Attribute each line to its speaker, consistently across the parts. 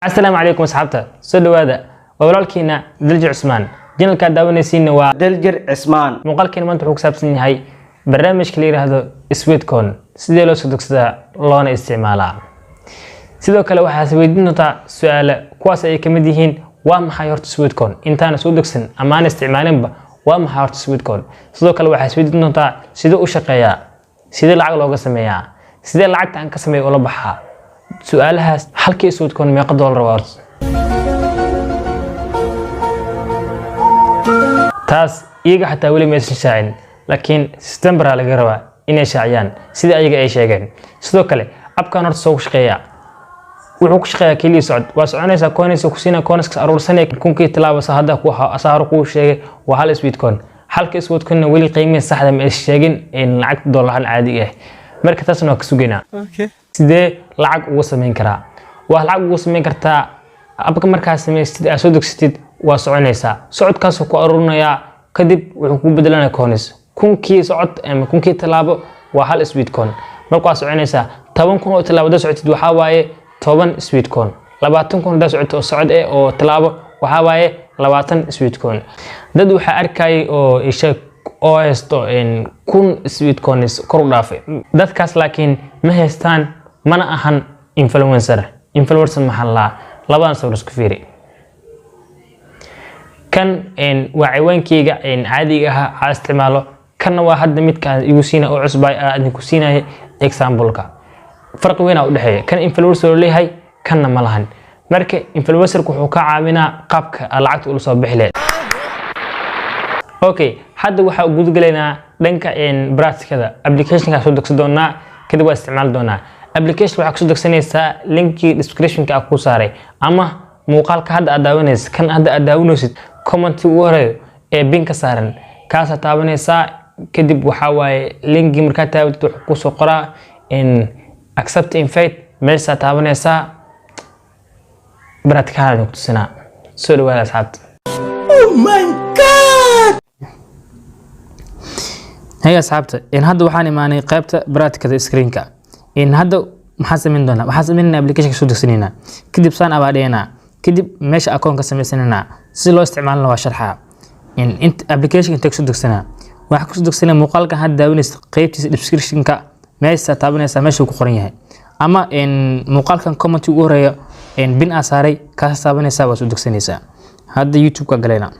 Speaker 1: Asalaamu calaykum asxaabta, soo dhawaada. Waa walaalkiina Daljir Cusmaan. Channelkaad daawanaysiinna waa
Speaker 2: Daljir Cismaan.
Speaker 1: Muuqaalkeena maanta wuxuu ku saabsan yahay barnaamijka la yidhaahdo Sweatcoin, sidee loo soo degsadaa loona isticmaalaa. Sidoo kale waxaad weydiin doontaa su-aale, kuwaas ay ka mid yihiin: waa maxay horta Sweatcoin? Intaana soo degsan ama aan isticmaalinba, waa maxay horta Sweatcoin? Sidoo kale waxaad isweydiin doontaa: sidee u shaqeeyaa? Sidee lacag looga sameeyaa? Sidee lacagta aan ka sameeyo ula baxaa? Su-aalahaas, halkii Sweatcoin meeqa doolar waa horta? Taas iyaga xataa weli maysan shaacin, laakiin September laga rabaa inay shaaciyaan, sida ayaga ay sheegeen. Sidoo kale appkan horta soo ku shaqeeyaa? Wuxuu ku shaqeeyaa keliya socod. Waa soconaysaa, coins ku siina, coinska aruursanaya. 1000-kii tilaabo sa hadda ku asaaro kuu sheegay waa hal Sweatcoin. Halka Sweatcoinna weli qiimihi saxda ma aysan sheegin in lacagta doolar caadiga ah. Marka taasna waa ka sugaynaa. Sidee lacag ugu samayn karaa? Waa lacag ugu samayn kartaa appka markaa samaystid, aad soo degsatid, waa soconaysaa. Socodkaasuu ku aruurinayaa, kadib wuxuu ku bedelanaya coins. 1000-kii socod ama 1000-kii tallaabo waa hal Sweatcoin. Marka waa soconaysaa. 10,000 oo tallaabo haddaad socotid, waxaa waaye 10 Sweatcoin. 20,000 haddaad socoto oo socod eh oo tallaabo, waxaa waaye 20 Sweatcoin. Dad waxaa arkayay oo isheeg oo haysto 1000 Sweatcoins kor u dhaafay. Dadkaas laakiin ma haystaan, mana ahan influencer. Influencer maxaa la? Labadan sawir isku fiiri. Kan waa ciwaankeyga caadiga ahaa aan isticmaalo, kanna waa hadda midkaan igu siina oo cusbay aan idinku siinaya example-ka. Farqi weyn aa u dhexeeya. Kan influencer oo leeyahay, kanna ma lahan. Marka influencerku wuxuu ka caawinaa qaabka aad lacagta ula soo bixi lahayd. Okay, hadda waxaa gudagalaynaa dhanka practicada. Applicationka soo degsan doonaa, kadib waa isticmaali doonaa. Application waxaa kusoo degsanaysaa linkii descriptionka aan kuu saaray ama muuqaalka hadda aad daawanaysid. Kan hadda aad daawanaysid, comment ugu horeeyo ee pin ka saaran, kaasaa taabanaysaa. Kadib waxaa waaye linkii markaa taabatid, wuxuu kusoo qoraa in accept invite. Meeshaa taabanaysaa, practicada ku tusinaa. Soo dhawaada asxaabta.
Speaker 2: Oh my God!
Speaker 1: Hey asxaabta, in hadda waxaan imaanay qaybta practicada screenka. In hadda maxaan samayn doonaa? Waxaan samaynaynaa application soo degsanaynaa, kadib sign up aa dhiganaa, kadib meesha akoon ka samaysanaynaa. Si loo isticmaalana waa sharxaa. In int application intee kusoo degsanaa? Waxaa kusoo degsanaa muuqaalkan hadda daawanaysa qaybtiisa descriptionka. Meesha taabanaysaa, meesha uu ku qoran yahay, ama in muuqaalkan comment ugu horeeya in pin aa saaray, kaas taabanaysaa, waa soo degsanaysaa. Hadda YouTube-ka galayna,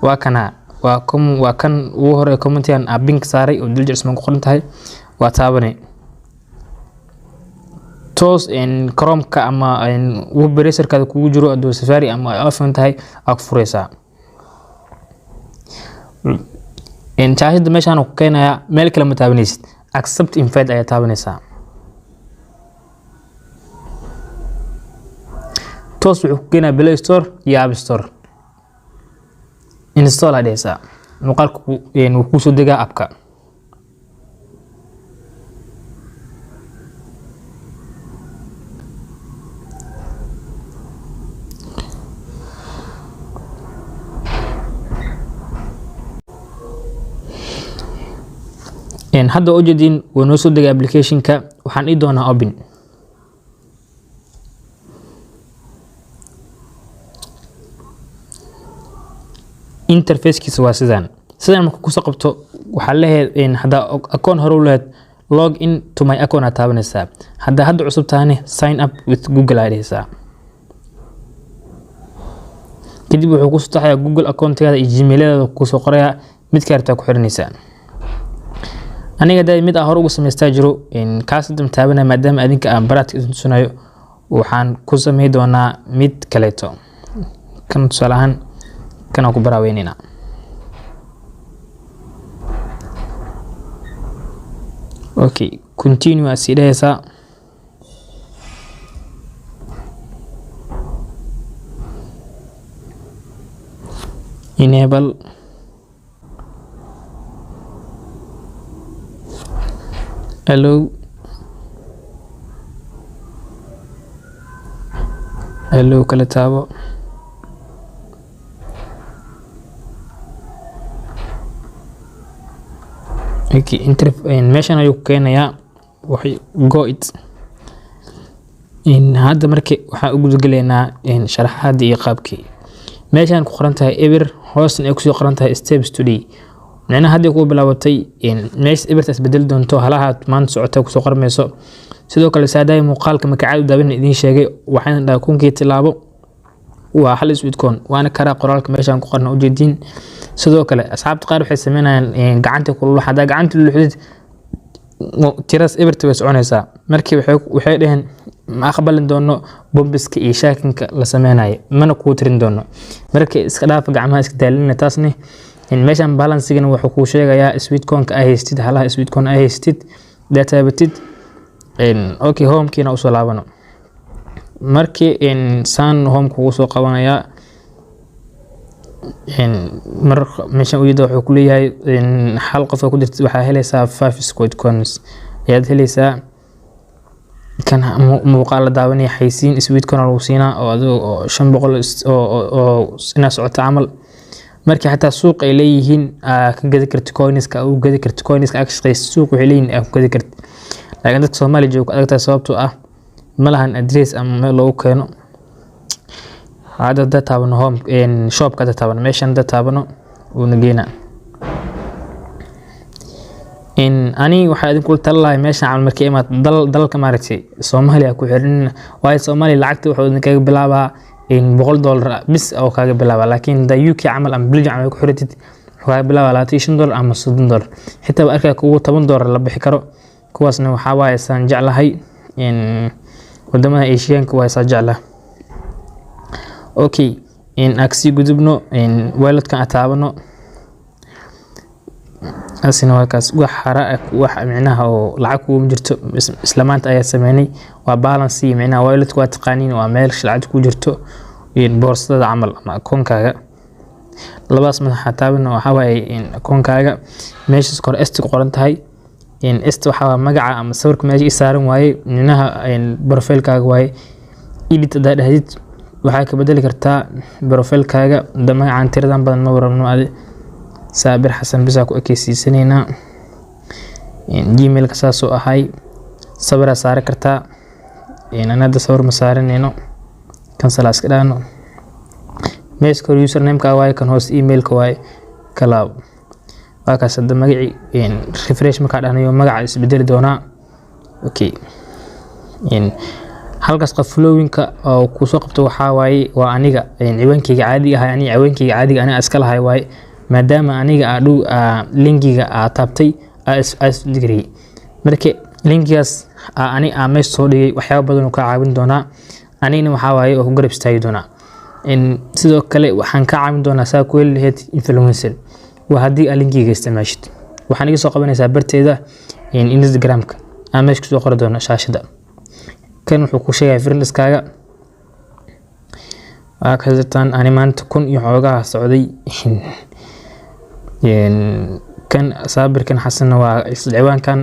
Speaker 1: waa kana, waa kan ugu horeeya commentigan aa pin ka saaray oo Daljir Ismaan ku qoran tahay. Waa taabanay toos in Chrome-ka ama in web browser-kaada kugu jiro, hadduu Safari ama iPhone tahay, aa ku furaysaa. In shaashada meeshaan ku keenayaa, meel kale ma taabanaysid, accept invite ayaa taabanaysaa. Toos wuxuu ku keenayaa Play Store iyo App Store. Install aa dhehaysaa. Muuqaalka wuu kusoo degaa appka. Hadda ujeedin wuu noo soo degay applicationka. Waxaan ii doonaa open. Interfacekiisa waa sidaan. Sidaan marka kusoo qabto, waxaa leeyahay haddaa akoon hore u lahayd, log in to my account aad taabanaysaa. Haddaa hadda cusub tahane, sign up with Google aad dhehaysaa. Kadib wuxuu kusoo taxayaa Google accountigaada iyo Gmailadaada kusoo qorayaa, midka rabtaa ku xiranaysaa. Aniga hadda mid aan hore ugu samaystaa jiro, kaas hadda ma taabanaya, maadaama adinka aan baraadka idin tusinayo. Waxaan ku samey doonaa mid kaleeto. Kan tusaale ahaan, kanaan ku baraaweynayna. Okay, continue aad sii dhehaysaa. Enable, allow, allow kala taabo. Okay, meeshan ayuu ku keenayaa. Waxay go it. Hadda marka waxaan u gudagalaynaa sharaxaadii iyo qaabkii. Meeshaan ku qoran tahay eber, hoosna ay kusii qoran tahay steps today, micnaha haddii kuu bilaabatay meesha ebertaas bedeli doonto, halaha maanta socota kusoo qormayso. Sidoo kale, saadaay muuqaalka makacaad u daawin idiin sheegay, waxaan dhahay 1000-kii tilaabo waa hal Sweatcoin, waana karaa qoraalka meeshaan ku qorna ujeediin. Sidoo kale, asxaabta qaar waxay sameynayaan gacanta kulul. Haddaa gacanta luluxdid, tiras eberta way soconaysaa. Markii waxay dhaheen ma aqbalin doono bombiska iyo shaakinka la sameynayo, mana kuu tirin doono. Marka iska dhaafa gacmaha iska daalina taasne. Meeshan balance-igana wuxuu kuu sheegayaa Sweatcoin-ka ay haystid, halaha Sweatcoin ay haystid dataabatid. Okay, homekiina usoo laabano. Markii saan home kugu soo qabanayaa, mar meeshan ujeeda wuxuu ku leeyahay hal qof ku jirta waxaa helaysaa 5 Sweatcoins ayaad helaysaa. Kan muuqaal la daawanaya, xaysiin Sweatcoin lagu siinaa oo adigo oo 500 oo inaad socoto camal. Markii xataa suuq ay leeyihiin ka gadi karti coinska, u gadi karti coinska aad ka shaqeysid, suuq waxay leeyihiin aad ku gadi karti. Laakiin dadka Soomaaliya jooga adagtahay, sababtoo ah ma lahan address ama meel loogu keeno. Hadda hadda taabano home shopka, hadda taabano meeshan, hadda taabano, wuuna geynaa. Ani waxaa idinkula tali lahay meeshan camal markii imaad dalka maaragtay Soomaaliya ku xiran, waayo Soomaaliya lacagta wuxuu idinkaga bilaabaa $100 bis oo kaaga bilaabaa. Laakiin haddaa UK camal ama Belgium camal ku xiratid, wuxuu kaaga bilaabaa $25 ama $30, xitaa waa arkaa kugu $10 la bixi karo. Kuwaasna waxaa waaye saan jeclahay wadamada Asiyaanka waa saa jeclaha. Okay, aan kasii gudubno walletkan aan taabano. Asina waa kaas, wax hara ah, wax micnaha oo lacag kuguma jirto. Isla maanta ayaa sameynay, waa balance. Micnaha walletku waa taqaaniin, waa meel lacag ku jirto, boorsadada camal ama akoonkaaga. Labadaas madaxa taabana waxaa waaye akoonkaaga. Meeshaas kore esti ku qoran tahay, est waxaa waaye magaca ama sawirka meesha ii saaran waaye, micnaha profilekaaga waaye. Edit haddaa dhahdid, waxaa ka bedeli kartaa profilekaaga. Hadda magacan tiradan badan ma rabno, adi Saabir Xasan bisaa ku ekeysiisanaynaa. Gmailka saasoo ahay, sawiraa saari kartaa. Ana hadda sawir ma saaranayno, cancel iska dhahno. Meesha kore usernameka waaye, kan hoose emailka waaye. Kalaabo, waa kaas. Hadda magacii refresh markaa dhahnayo, magaca isbedeli doonaa. Okay, halkaas qof followingka oo kusoo qabto waxaa waaye waa aniga ciwaankeyga caadiga ahay. Aniga ciwaankeyga caadiga aniga iska lahay waaye, maadaama aniga aa dhow linkiga aa taabtay, aa isdigriyey. Marka linkigaas aa ani aa meesha soo dhigay, waxyaaba badan uu kaa caawin doonaa. Anigana waxaa waaye oo ku garab istaagi doonaa. Sidoo kale waxaan kaa caawin doonaa saa ku heli lahayd influencer, waa haddii aa linkiga isticmaashid. Waxaan iga soo qabanaysaa barteeda Instagramka aan meesha kusoo qori doono shaashada. Kan wuxuu ku sheegaya friendskaaga. Waa ka jirtaan, ani maanta 1000 iyo xoogaha socday. Kan Saabirkan Xasanna waa isla ciwaankan.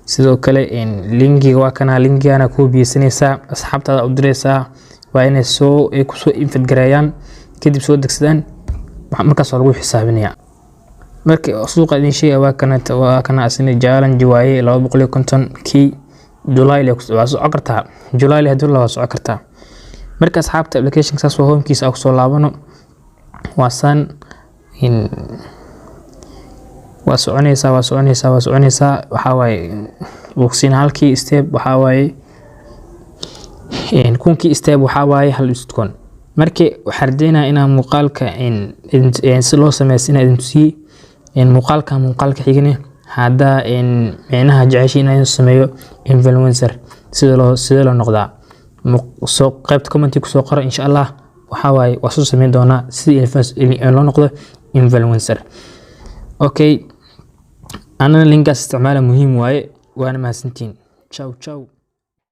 Speaker 1: Sidoo kale linkiga waa kana, linkigana ku biyeysanaysaa, asxaabtaada u diraysaa, waa inay soo ay kusoo invite gareeyaan, kadib soo degsadaan, markaas waa lagu xisaabinayaa. Marka suuqa idin sheegaya waa kana, waa kana asina challenge waaye, 250 kii July le waa socon kartaa, July le hadii la waa socon kartaa. Marka asxaabta, application saas waa. Homekiisa aan kusoo laabano, waa saan, waa soconaysaa, waa soconaysaa, waa soconaysaa. Waxaa waaye wuu halkii step, waxaa waaye 1000-kii step waxaa waaye hal Sweatcoin. Marka waxaan rajeynayaa inaan muuqaalka si loo sameysto inaan idin tusiyey. Muuqaalka muuqaalka xigane, haddaa micnaha jeceshay inaan sameeyo influencer sida loo noqdaa, soo qaybta comment kusoo qora. Insha Allah waxaa waaye waa soo sameyn doonaa sidii loo noqdo influencer. Okay, anana linkaas isticmaala muhiim waaye. Waana mahadsantihiin. Ciao ciao.